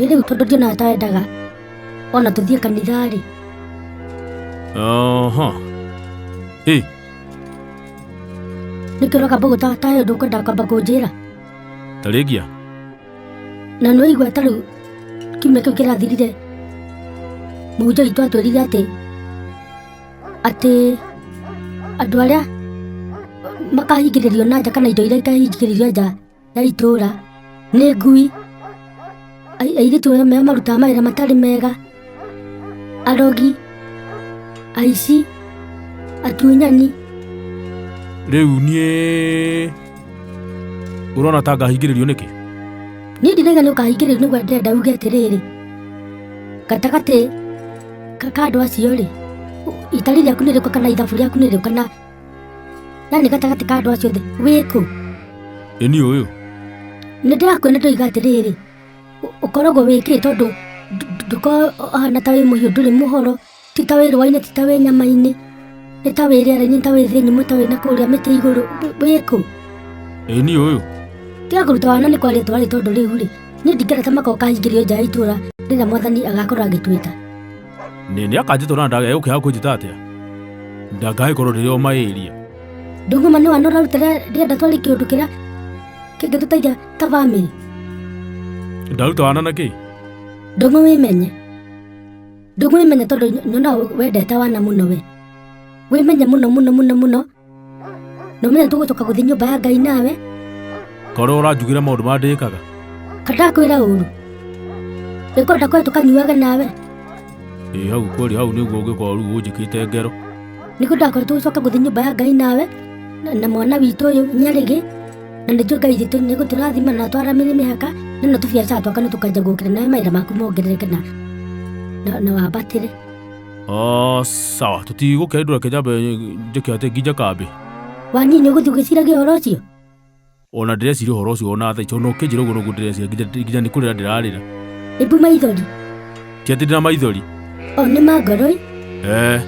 Ĩ rĩu tondũ ndionaga ta wendaga ona tũthiĩ kanitha-rĩ. Oho. Ĩ, Nĩkĩ ũrakamba gũtata ũndũ ũkwenda kwamba kũnjĩra? Tarĩngia. Na nĩwaigua ta rĩu kiumia kĩu kĩrathirire mũhunjia witũ atwĩrire atĩ andũ arĩa makahingĩrĩrio na nja kana indo iria ikahingĩrĩrio nja ya itũũra nĩ ngui, airĩtu arĩa marutaga mawĩra matarĩ mega, arogi, aici, atunyani. Rĩu niĩ ũrona ta ngahingĩrĩrio nĩkĩ? Niĩ ndirauga nĩ ũkahingĩrĩrio nĩguo ndĩrenda uge atĩrĩrĩ, gatagatĩ ka andũ acio rĩ, itari rĩaku nĩ rĩrĩkũ kana ithabu rĩaku nĩ rĩrĩkũ kana yani gatagatĩ ka andũ acio othe wĩkũ? Ĩ niĩ ũyũ. Nĩ ndĩrakwĩra ndoiga atĩrĩrĩ, ũkoragwo wĩ kĩ tondũ ndũkoragwo ũhana ta wĩ mũhiũ ndũrĩ mũhoro, ti ta wĩ rũa-inĩ ti ta wĩ nyama-inĩ, nĩ ta wĩ rĩera-inĩ nĩ ta wĩ thĩ nyũmũ ta wĩ na kũrĩa mĩtĩ igũrũ, wĩ kũ? Ĩ niĩ ũyũ. Tiga kũruta wana nĩ kwaria twarĩ tondũ rĩu rĩ, niĩ ndingĩenda ta makorwo kahingĩrio nja ya itũũra rĩrĩa mwathani agakorwo agĩtwĩta. Nĩ akanjĩta ona egũkĩaga kũnjĩta atĩa? Ndangagĩkorwo ndĩrĩ o maĩria. Ndũng'ũma nĩ wana ũraruta ndĩrenda twarie kĩũndũ kĩrĩa kĩngĩtũteithia ta bamĩrĩ. Ndaruta wana na kĩ? Ndũng'ũ wĩmenye. Ndũng'ũ wĩmenye tondũ nyonaga wendete wana mũno we. Wĩmenye mũno mũno mũno mũno. Na ũmenye tũgũcoka gũthiĩ nyũmba ya Ngai nawe. Korwo ũranjugĩra maũndũ marĩa ndĩkaga. Kana ndakwĩra ũru. Ĩkorwo ndakwĩra tũkanyuaga nawe. Ĩ hau kweri hau nĩguo ũngĩkorwo rĩu ũnjĩkĩte ngero. Nĩguo ndakwĩra tũgũcoka gũthiĩ nyũmba ya Ngai nawe na mwana witũ ũyũ Nyarĩgĩ. Na nĩnjũĩ Ngai witũ nĩ egũtũrathima na twaramĩrie mĩhaka na no tũbiacara twaka nĩ tũkanjia gũkĩra nawe mawĩra maku mongerereke na wambatĩre. Oh, sawa tũtigũkĩra reke nyambe njĩke atĩ nginje kambĩ. Waniĩ nĩ ũgũthiĩ ũgĩciragia ũhoro ũcio? Ona ndĩreciria ũhoro ũcio ona thaa ici ona ũkĩnjĩra ũguo noguo ndĩreciria nginya nĩ kũrĩra ndĩrarĩra. Ĩmbu maithori. Ti atĩ ndĩna maithori. O nĩ ma ngoro ĩ. Eh.